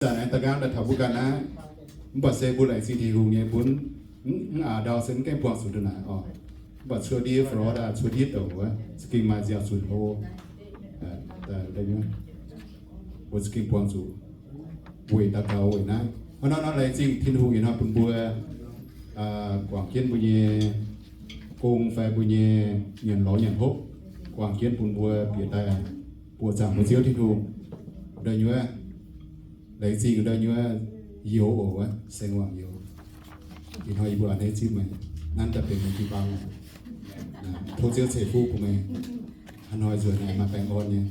Zanc naaiv da'nqaang daaih taux mbuo ganh naaiv, mv baac se mbuo laengz zingh Tin-Hungh nyei mbuo, mv aax ndau se mv gaengh buangh zuqc ndongc naaic oc. Mv baac cuotv ndiev Florida, cuotv ndiev douc wuov, za'gengh maaih nziaaux zuqc hlo. Mbuo za'gengh buangh zuqc weic daux gaux weic naaiv. Hnangv nor nor laengz zingh Tin-Hungh yietc hnoi bun mbuo guangc jienv mbuo nyei gong fai mbuo nyei nyanc lorz nyanc hopv, guangc jienv bun mbuo bieqc daaih buoqc zaangc mbuo Ziouv Tin-Hungh. Ndau nyuoz laengz zingh ndau nyuoz youz oc, seng wangc youz. Ih hnoi yie mbuo a'hneiv zipv meih, nanv daaih benx meih jiu-baang. Tov Ziouv ceix fuqv bun meih. Haaix hnoi nzuonx maaih baengh orn nyei.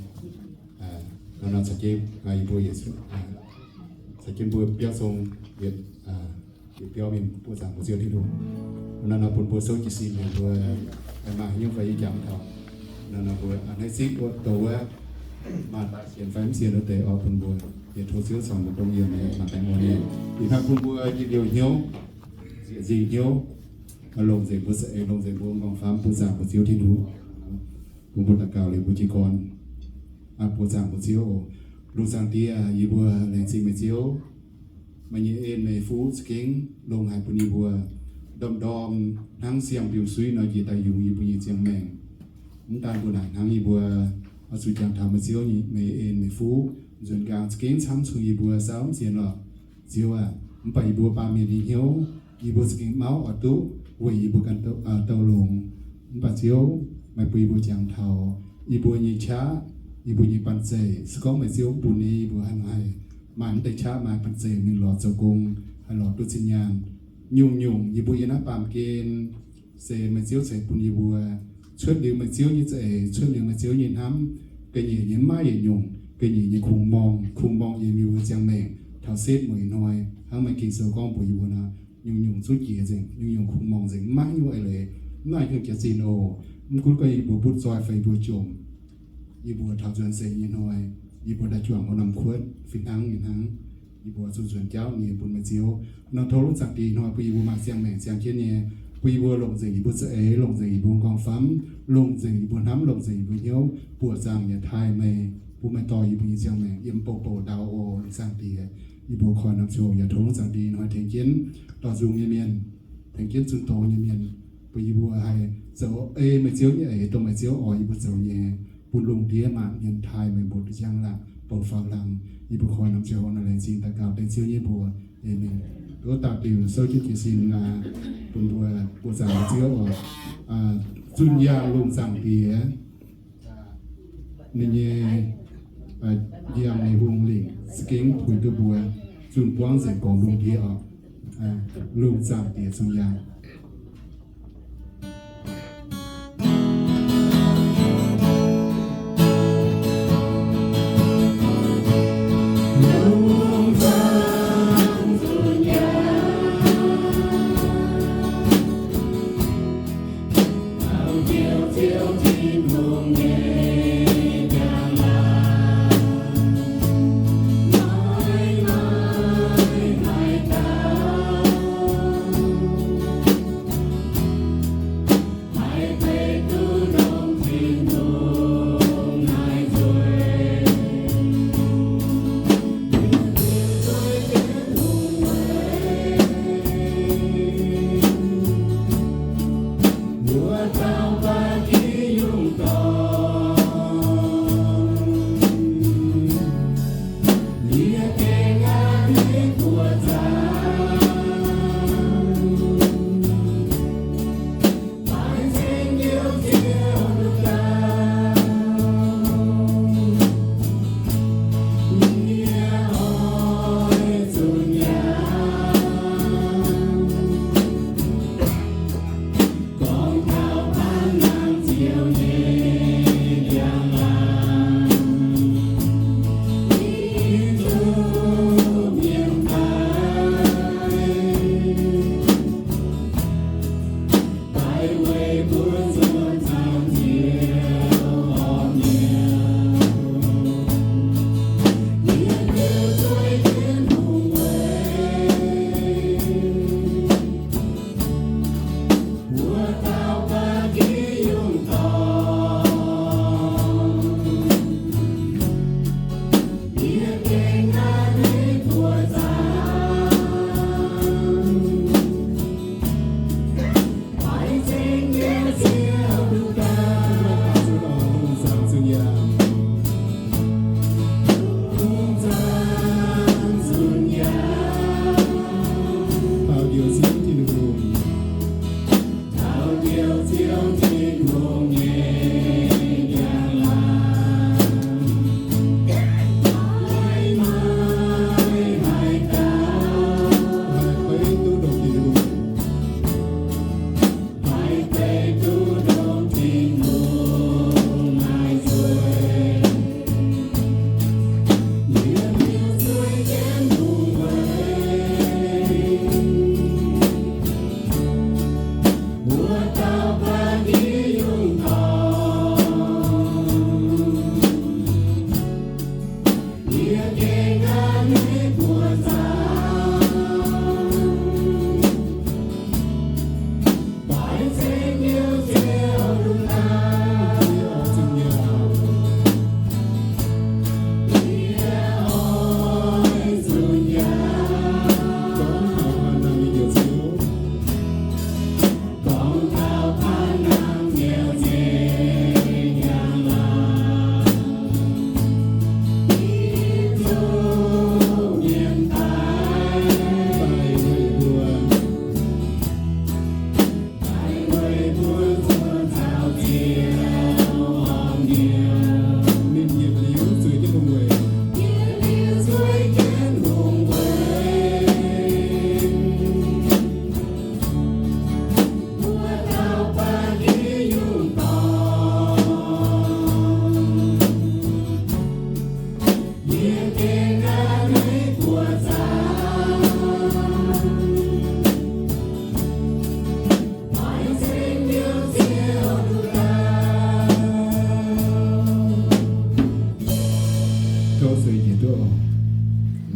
Nor nor caux jienv yie mbuo yietc, caux jienv mbuo biauv zong yietc, yietc biauv mingh buoqc zaangc mbuo Ziouv Tin-Hungh. Nor nor bun mbuo souv jiez sin liuz mbuo maaih haaix nyungc fai yie jangx taux. Nor nor mbuo a'hneiv zipv wuov douh wuov, maaih sienx fai mv sienx wuov deix oix bun mbuo yietc tov Ziouv caux mbuo dongh yiem maaih baengh orn nyei. Ih hnoi bun mbuo njien-youh hnyouv, nzieqc nzingh hnyouv, longc nzengc mbuo za'eix, longc nzengc mbuo m'nqorngv famv buoqc zaangc mbuo Ziouv Tin-Hungh. Bun mbuo daux gaux liuz mbuo jiez gorn. Buoqc zaangc mbuo Ziouv oc. Lungh zaangc Diex, yie mbuo laengz zingh meih Ziouv. Meih nyei en meih fuqv za'gengh longc haic bun yie mbuo ndorm-ndorm hnangv siang-mbiungc suiv nor njiec daaih yungz yie mbuo nyei ziangh maengc. Mv daan mbuo naaic hnangv, yie mbuo oix zuqc jangx taux meih Ziouv nyei, meih en meih fuqv nzuonx nqaang za'gengh camv cun yie mbuo saauv mv sienx lorqc, Ziouv aac. Mv baac yie mbuo baamh mienh nyei hnyouv, yie mbuo za'gengh mauv oix duqv weic yie mbuo ganh douh longx. Mv baac Ziouv, meih bun yie mbuo jangx taux yie mbuo nyei qaqv, yie mbuo nyei banh zeic. Se gorngv meih Ziouv mv bun nyei, yie mbuo hnangv haaix maaih mv deix qaqv, maaih banh zeic mingh lorz zoux gong, haih lorz duqv zinh nyaanh. Nyungc-nyungc yie mbuo yiem naaiv baamh gen se meih Ziouv ceix bun yie mbuo. Cuotv liuz meih Ziouv nyei za'eix, cuotv liuz meih Ziouv nyei hnamv, ga'nyiec nyei mv maaih yietc nyungc ga'nyiec nyei kungx-morngh, kungx-morngh yiem yie mbuo ziangh maengc taux setv mueiz hnoi, hnangv meih Ging-Sou gorngv mbuox yie mbuo nor, nyungc-nyungc zungv jiex nzengc, nyungc-nyungc kungx-morngh nzengc, mv maaih nyungc wuov eix leiz, mv maaih nyungc jiex zinh oc. Mv gunv gorngv yie mbuo butv zoih fai yie mbuo jomc, yie mbuo taux nzuonx seix nyei hnoi, yie mbuo daaih juangc wuov norm kuotv fih hnangv nyei hnangv. Yie mbuo zuqc nzuonx jauv nyei bun meih Ziouv. Nor tov lungh zaangc Diex ih hnoi bun yie mbuo maaih ziangh maengc ziangh jienv nyei, bun yie mbuo longc nzengc yie mbuo za'eix, longc nzengc yie mbuo m'nqorngv famv, longc nzengc yie mbuo hnamv, longc nzengc yie mbuo hnyouv, buoqc zaangc yaac taaih meih, bun meih dorh yie mbuo nyei ziangh maengc yiem bouh bouh ndau oc. Lungh zaangc Diex, yie mbuo koi norm ziangh hoc yaac tov lungh zaangc Diex ih hnoi tengx jienv dorh nzung nyei mienh, tengx jienv zunh doz nyei mienh, bun yie mbuo haih zoux ei meih Ziouv nyei eix, dongh meih Ziouv oix yie mbuo zoux nyei, bun lungh ndiev maanc mienh taaih meih mbuo duqv njang laangc, bouh faaux laangc. Yie mbuo koi norm ziangh hoc nor laengz zingh daux gaux dengv Ziouv nyei mbuox. Aamen. Wuov dauh diuc souv jienv jiez sin, bun mbuo buoqc zaangc Ziouv oc. Zunh Yaangh Lungh Zaangc Diex, ninh nyei Yaangh Nyei Hungh lingc za'gengh puix duqv mbuo zunh buangv nzengc gormx lungh ndiev oc. Lungh Zaangc Diex Zunh Yaangh.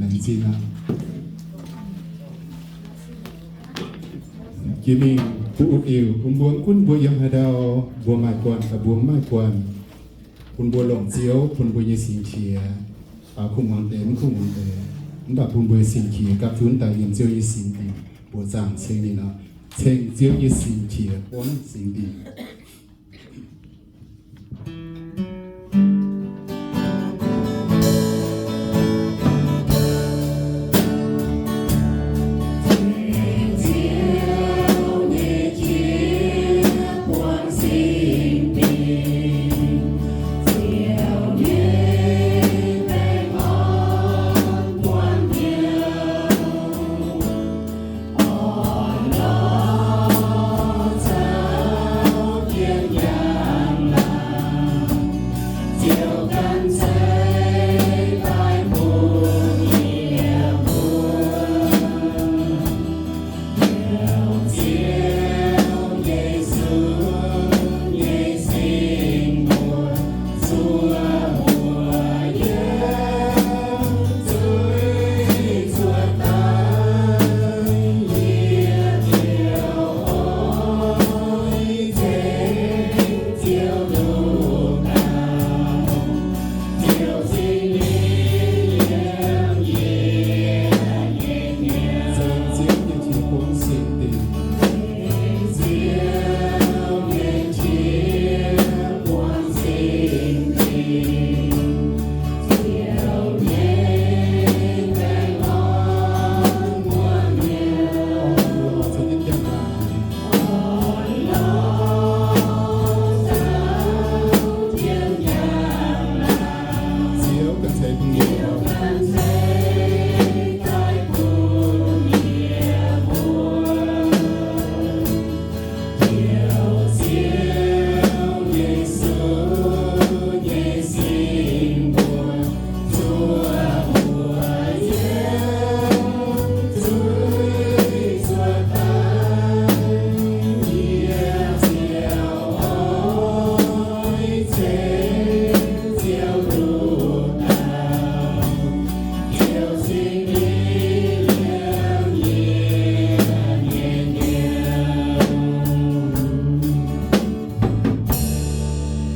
Laengz zingh aqv. Jiex mingh bun uc iuc bun mbuo, gunv mbuo yiem haaix ndau, mbuo maaih guanh, mbuo mv maaih guanh, bun mbuo longc Ziouv bun mbuo nyei singx qiex, baaux kuv muangx deix, mv kuv muangx deix, mv baac bun mbuo nyei singx qiex gapv zunv daaih yiem Ziouv nyei singx dingc, mbuo zaangc ceng ninh oc. Ceng Ziouv nyei singx qiex buangv singx dingc.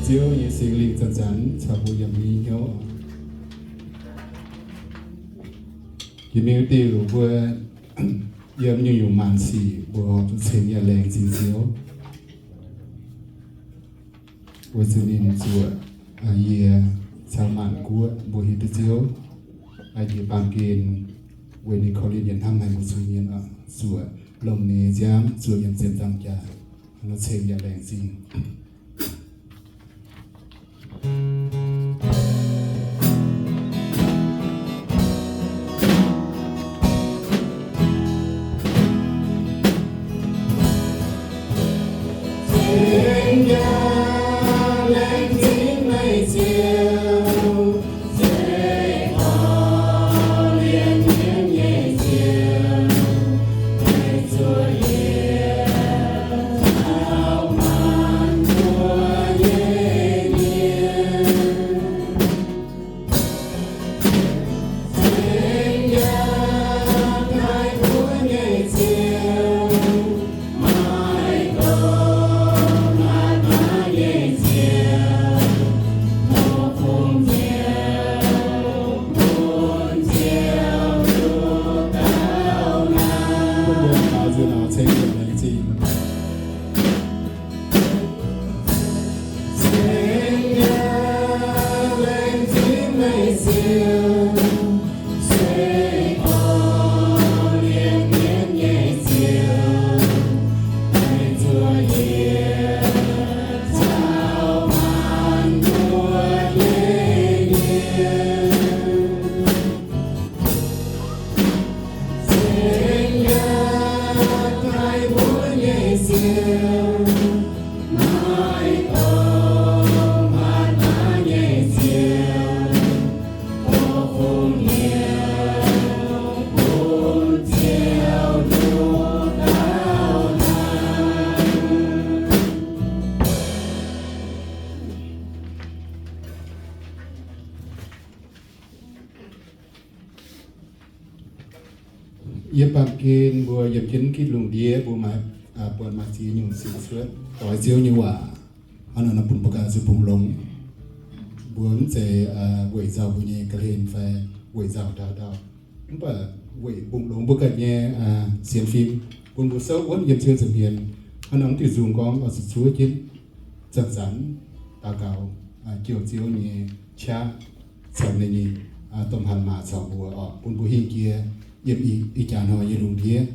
Ziouv nyei Singx Lingh zanc-zanc caux mbuo yiem nyei hnyouv. Jiex mingh wuov diuh mbuo yiem nyungc-nyungc maanc sic mbuo zuqc ceng yaac laengz zingh Ziouv. Weic zuqc ninh zuoqc yie caux maanc guoqv mbuo hiuv duqv Ziouv. Yie baamh gen weic ninh korv-lienh yietc hnamv haic mbuo zuiz-mienh oc, zuoqc longc ninh nyei nziaamv zuoqc yiem ziepc nzaangc jaax, nor ceng yaac laengz zingh. Yie baamh gen mbuo yiem jienv gitv lungh ndiev mbuo maaih, buatc maaih ziex nyungc sienx cuotv doix Ziouv nyei waac. Hnangv nor bun mbuo ganh zuqc mbungh longx. Mbuo mv zeiz weic nzauh mbuo nyei ga'hlen fai weic nzauh dauh dauh. Mv baac weic mbungh longx mbuo ganh nyei sienx fim, bun mbuo souv wuonv yiem Ziouv nza'hmien. Hnangv nor mv diuh nzung gorngv oix zuqc zuov jienv zanc-zanc daux gaux, jouh Ziouv nyei qaqv caux ninh nyei domh hatc maaz caux mbuo oc, bun mbuo hingh jiex yiem ih jaax hnoi nyei lungh ndiev.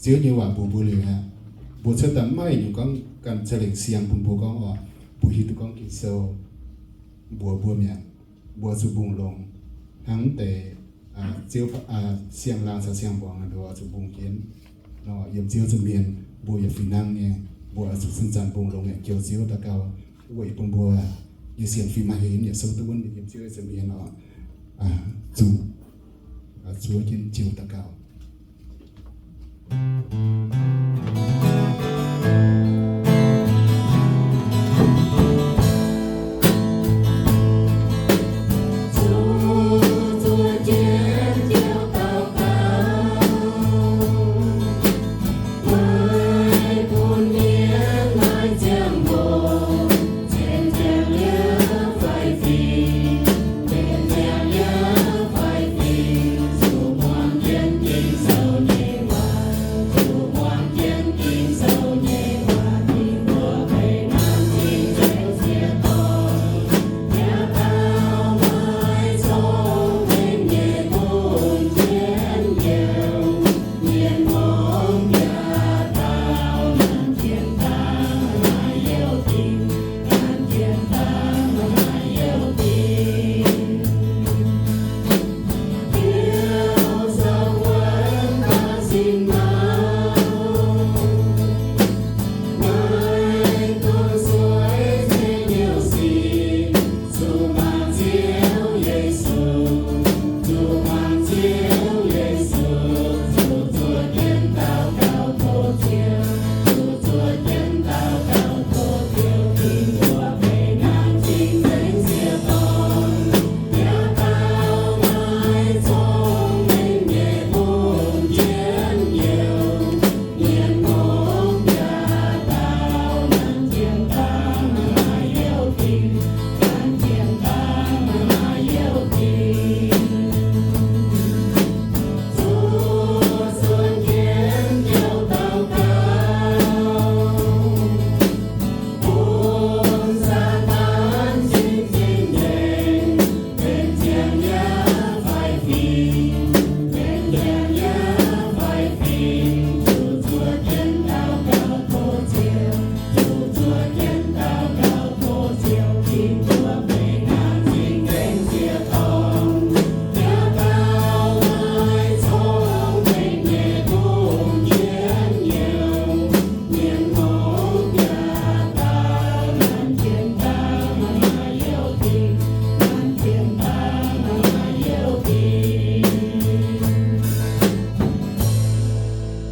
Ziouv nyei waac mbuox mbuo liuz aqv, mbuo cuotv daaih maiv nyungc gorngv ganh ca'lengc siang bun mbuo gorngv oc, mbuo hiuv duqv gorngv Ging-Sou mbuox mbuo mi'aqv. Mbuo zuqc mbungh longx hnangv deix Ziouv, siang-laangh caux siang-mbuangz nor, mbuo zuqc mbungh jienv nor, yiem Ziouv nza'hmien mbuo yaac fih hnangv nyei. Mbuo oix zuqc zanc-zanc mbungh longx yaac jouh Ziouv daux gaux, weic bun mbuo nyei sienx fim maaih haaix nyungc yaac souv duqv wuonv yiem Ziouv nza'hmien oc. Zuqc zuov jienv jiu daux gaux.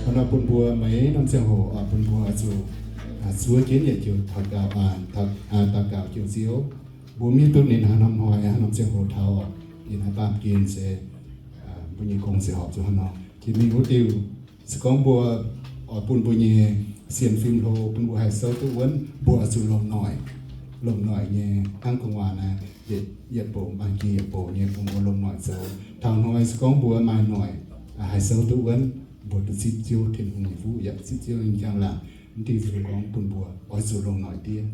Hnangv nor bun mbuo maiv norm ziangh hoc bun mbuo zuqc zuov jienv yietc joux daux gaux, daux gaux jouh Ziouv. Mbuo mv hiuv duqv ninh haaix norm hnoi, haaix norm ziangh hoc taux oc. Yie naaiv baamh gen se mbuo nyei gong se horpc zuqc hnangv nor. Jiex mingh wuov diuh se gorngv mbuo oix bun mbuo nyei sienx fim hlo, bun mbuo haih souv duqv wuonv, mbuo oix zuqc longc noic. Longc noic nyei hnangv gu'nguaaz naaiv, yietc bouc maaih jiex yietc bouc nyei bun mbuo longc noic zoux. Taux hnoi se gorngv mbuo maaih noic haih souv duqv wuonv, mbuo duqv zipv Ziouv Tin-Hungh nyei fuqv yaac zipv Ziouv nyei njang-laangc. Mv diuh nzung gorngv bun mbuo oix zuqc longc noic diev.